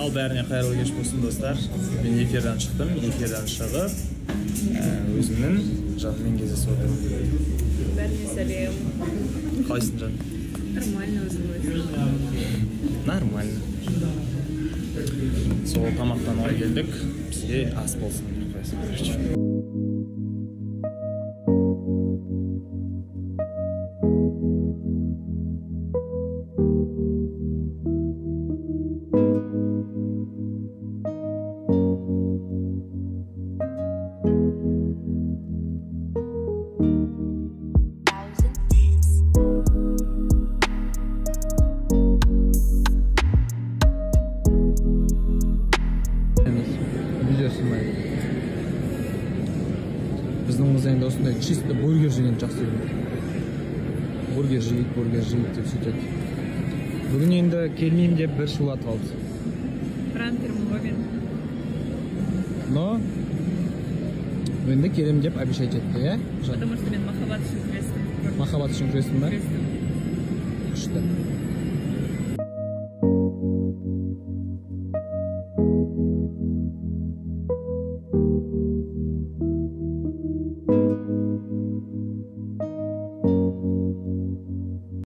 Ал бәріне қайырлы кеш болсын, достар. Мен эфирден шықтым. Эфирден шығып, өзімнің жаныммен кездесіп отырмын. Бәріне сәлем. Қалайсың, жан? Нормально, өзің қалайсың? Нормально. Сол тамақтануға келдік. Бізге ас болсын деп қоясың, короче. Видео снимает. Біздің қыз енді осындай чисто бургер жегенді жақсы көреді. Бургер жейік, бургер жейік деп сөйтеді. Бүгін енді келмеймін деп бір шулатып алды. Пранкермін ғой мен. Но енді келемін деп обещать етті, иә? Потому что мен махаббат үшін күрестім. Махаббат үшін күрестің ба? Күрестім. Күшті.